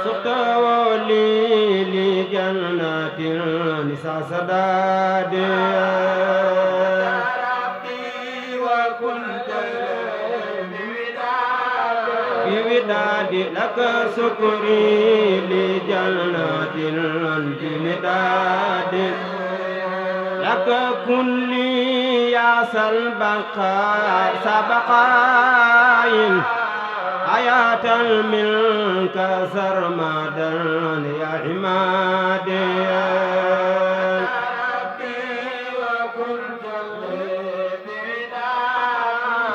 سقط ولي لجنات النساء سداد وكنت بوداد لك سكري لجنات بمداد لك كل يا سبقاين حياة منك سرمدا يا عمادي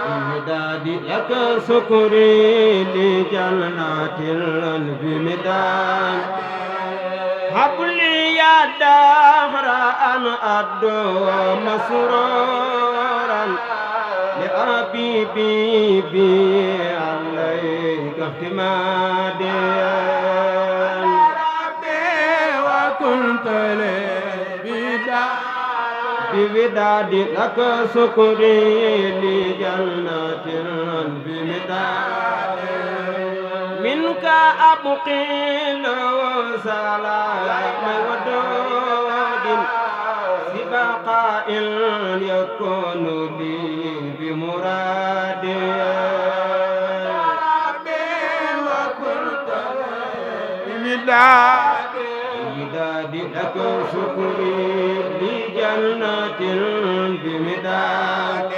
بمدادي لك سكري لجنات بمداد هب لي يا دهر أن أدعو مسرورا لأبيبي بي عليك اعتمادي وكنت لي بوداد لك سكري لجنات بمداد منك أبقي له سلام ودود سبقاء يكون لي بمرادي وكنت بمداد لك شكري لجنة بمداد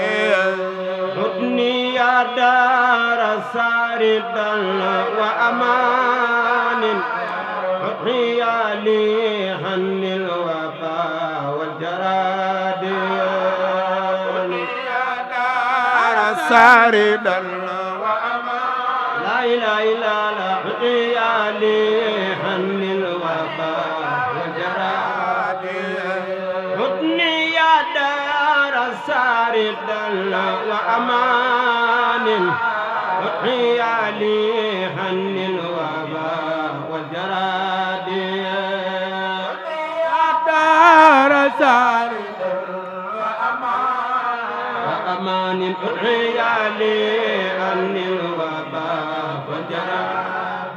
حضني يا دار ساردا وأمان حيالي حن الوفاء والجراد ساردا وأمان لا إله إلا الله حيالي حن الوفاء والجراد حضني يا دار ساردا وأمان حيالي حن الوباء والجراد يا دار ساردا وأمان حيالي حن الوباء والجراد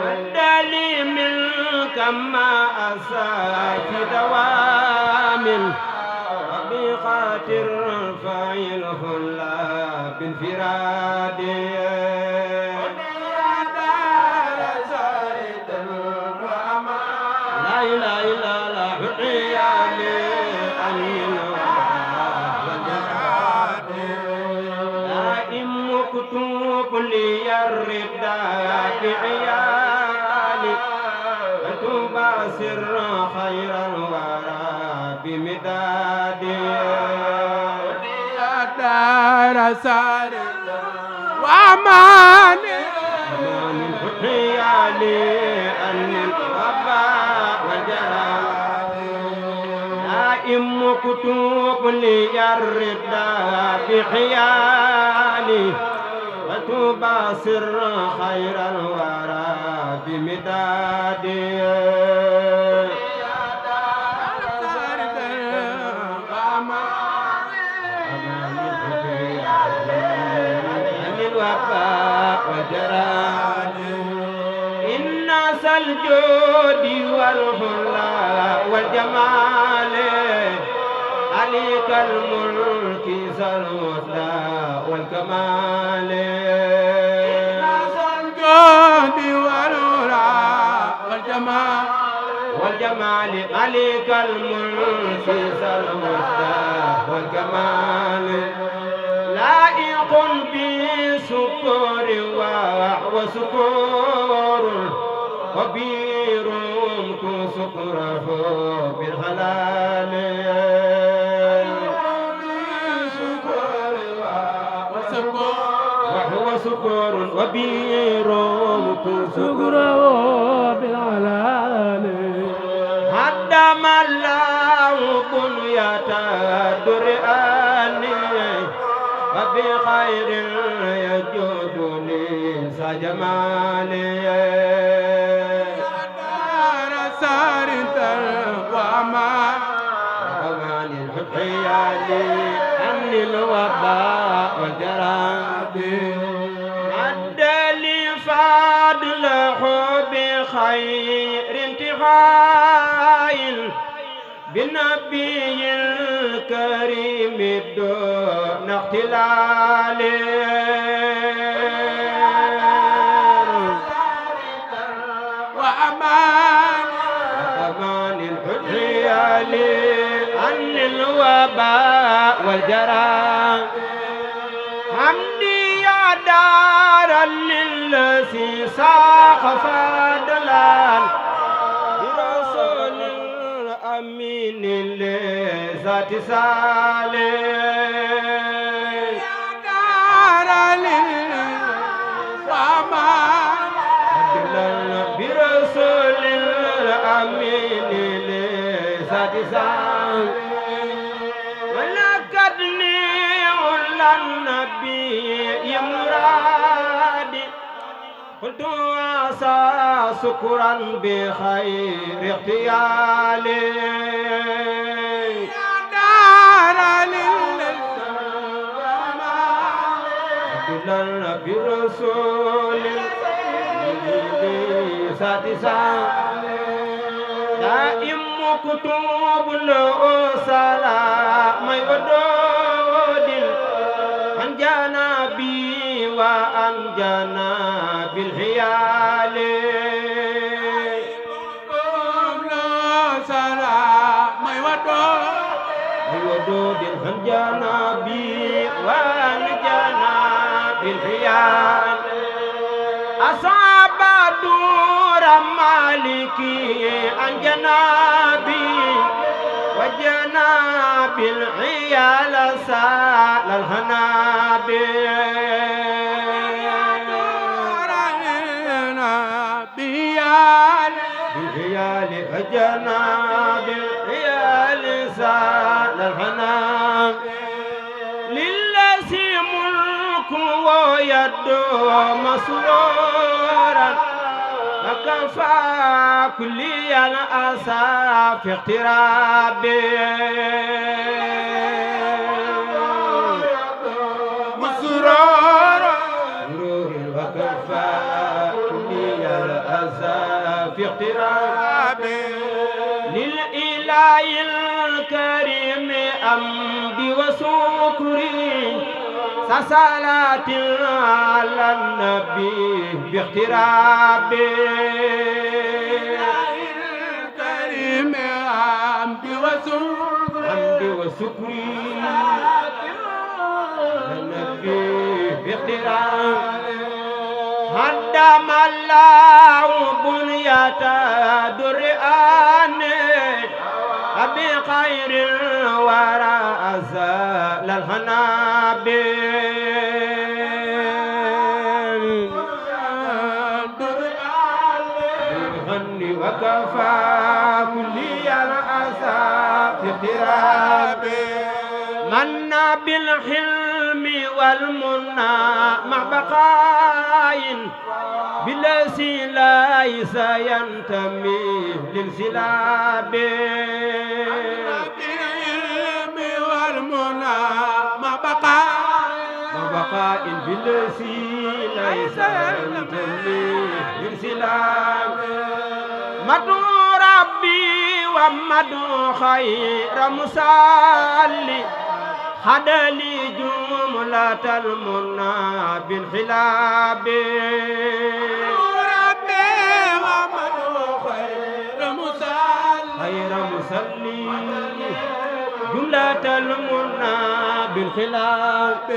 مد لي منك ما أساء في دوام بخاطر فاعله الله بانفراد لا إله إلا الله حيالي أمين دائم مكتوب لي الردى بعيالي فتبصر خير الورى بمدادي دار سارد وأمان حيالي أن الوباء والجراد دائم مكتوب لي الردى بحيالي وتبصر خير الورى بمدادي إن الجود والحلا والجمال عليك الملك سلوتا والكمال إن الجود والحلا والجمال عليك الملك سلوتا والكمال لائق بسكور وسكور وبير كسكره بالحلال وهو سكور وبير كسكره بالحلال هدم الله بنية درئاني وبخير يجود لي سجمالي دار ساردا وأمان الحيالي أمن الوباء والجراد مد لي قاد له بخير انتهاء بالنبي الكريم دون اختلال وأمان الحجيال عن الوباء والجرى حمدي يا دار للذي ساق فضلا برسول الأمين لذات صالح يا دار للأمان فضلا برسول الأمين لذات صالح ولقدني على النبي مرادي قلت عسى سكرا بخير اغتيالي يا دار للأمان برسول سادسا دائم كتب له سلام ودود عن جنابي وعن جناب الحيال سلام ودود عن جنابي وعن جناب الحيال أصاب دور مالكي عن جنابي وجناب العيال سال الهنابي بالعيال وجناب العيال سال الهنابي للذي ملك ويده مسرورا وكفى كل الأسى في اقترابه مسرورا وكفى كل الأسى في اقترابه للإله الكريم أمدي وسكري صلاة على النبي باقترابه الكريم حمدي وسكري النبي باقترابه هدم الله بنية درآن بخير وراء زال الهنابل بالغني وكفى كل الأسى في اقترابه من بالحلم والمنى مع بقاء بالذي ليس ينتمي للسلاب بالعلم والمنى مع بقاء بالذي ليس ينتمي للسلاب مدعو ربي ومدعو خير مصلي حد لي جملة المنى بالخلاب ربي ومدعو خير مصلي جملة المنى بالخلاب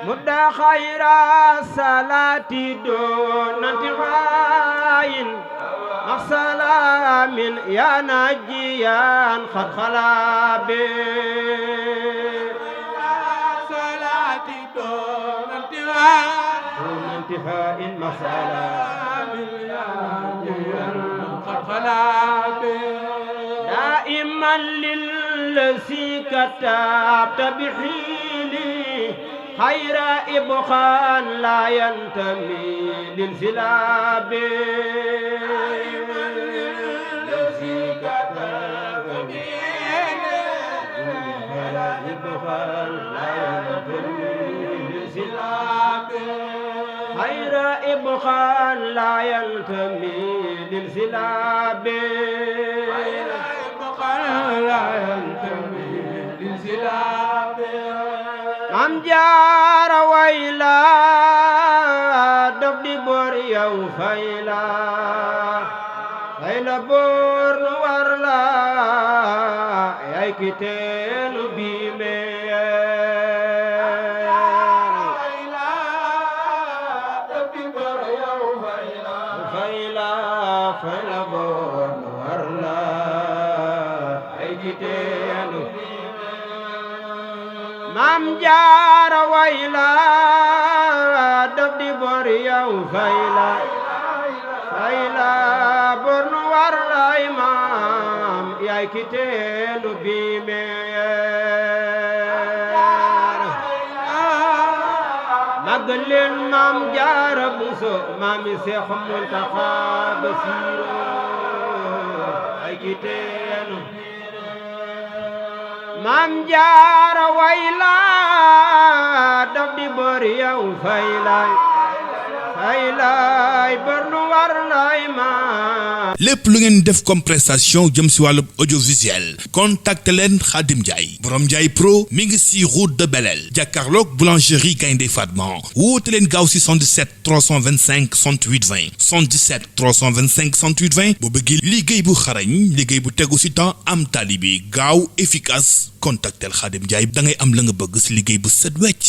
مدى خير الصلاة دون انتهاء مع سلام يا نجيا قد خلا صلاة دون انتهاء مع سلام يا نجيا قد خلا دائما للذي كتبت بحيلي خير إبخان لا ينتمي للسلاب الذي كتب خير إبخان لا ينتمي للسلاب خير إبخال لا ينتمي للسلاب لا ينتمي للسلاب مام جار ويلا دبدي بور يو فايلا فايلا بور نورلا ياي كيتلو بيمي فايلا بور نورلا ياي كيتلو مام جار ويلا دبدي بور يو فايلا فايلا بور نورلا imam yaay kiteelu biime magal leen maam Jaara Buso maami Seex Muntaxa Basiru yaay kiteelu maam Jaara wayla daf di bor yow faylay faylay bor nu war lay maam lépp lu ngeen def comme prestation jëm si wàllu audiovisuel contacte leen Khadim Ndiaye borom Ndiaye Pro mi ngi si route de Belel jàkkaarloog boulangerie Gaynde Fatma woote leen gaaw si 77 325 68 20 77 325 68 20 boo bëggee liggéey bu xarañ liggéey bu tegu si temps am tali bi gaaw efficace contactel Khadim Ndiaye da ngay am la nga bëgg si liggéey bu set wecc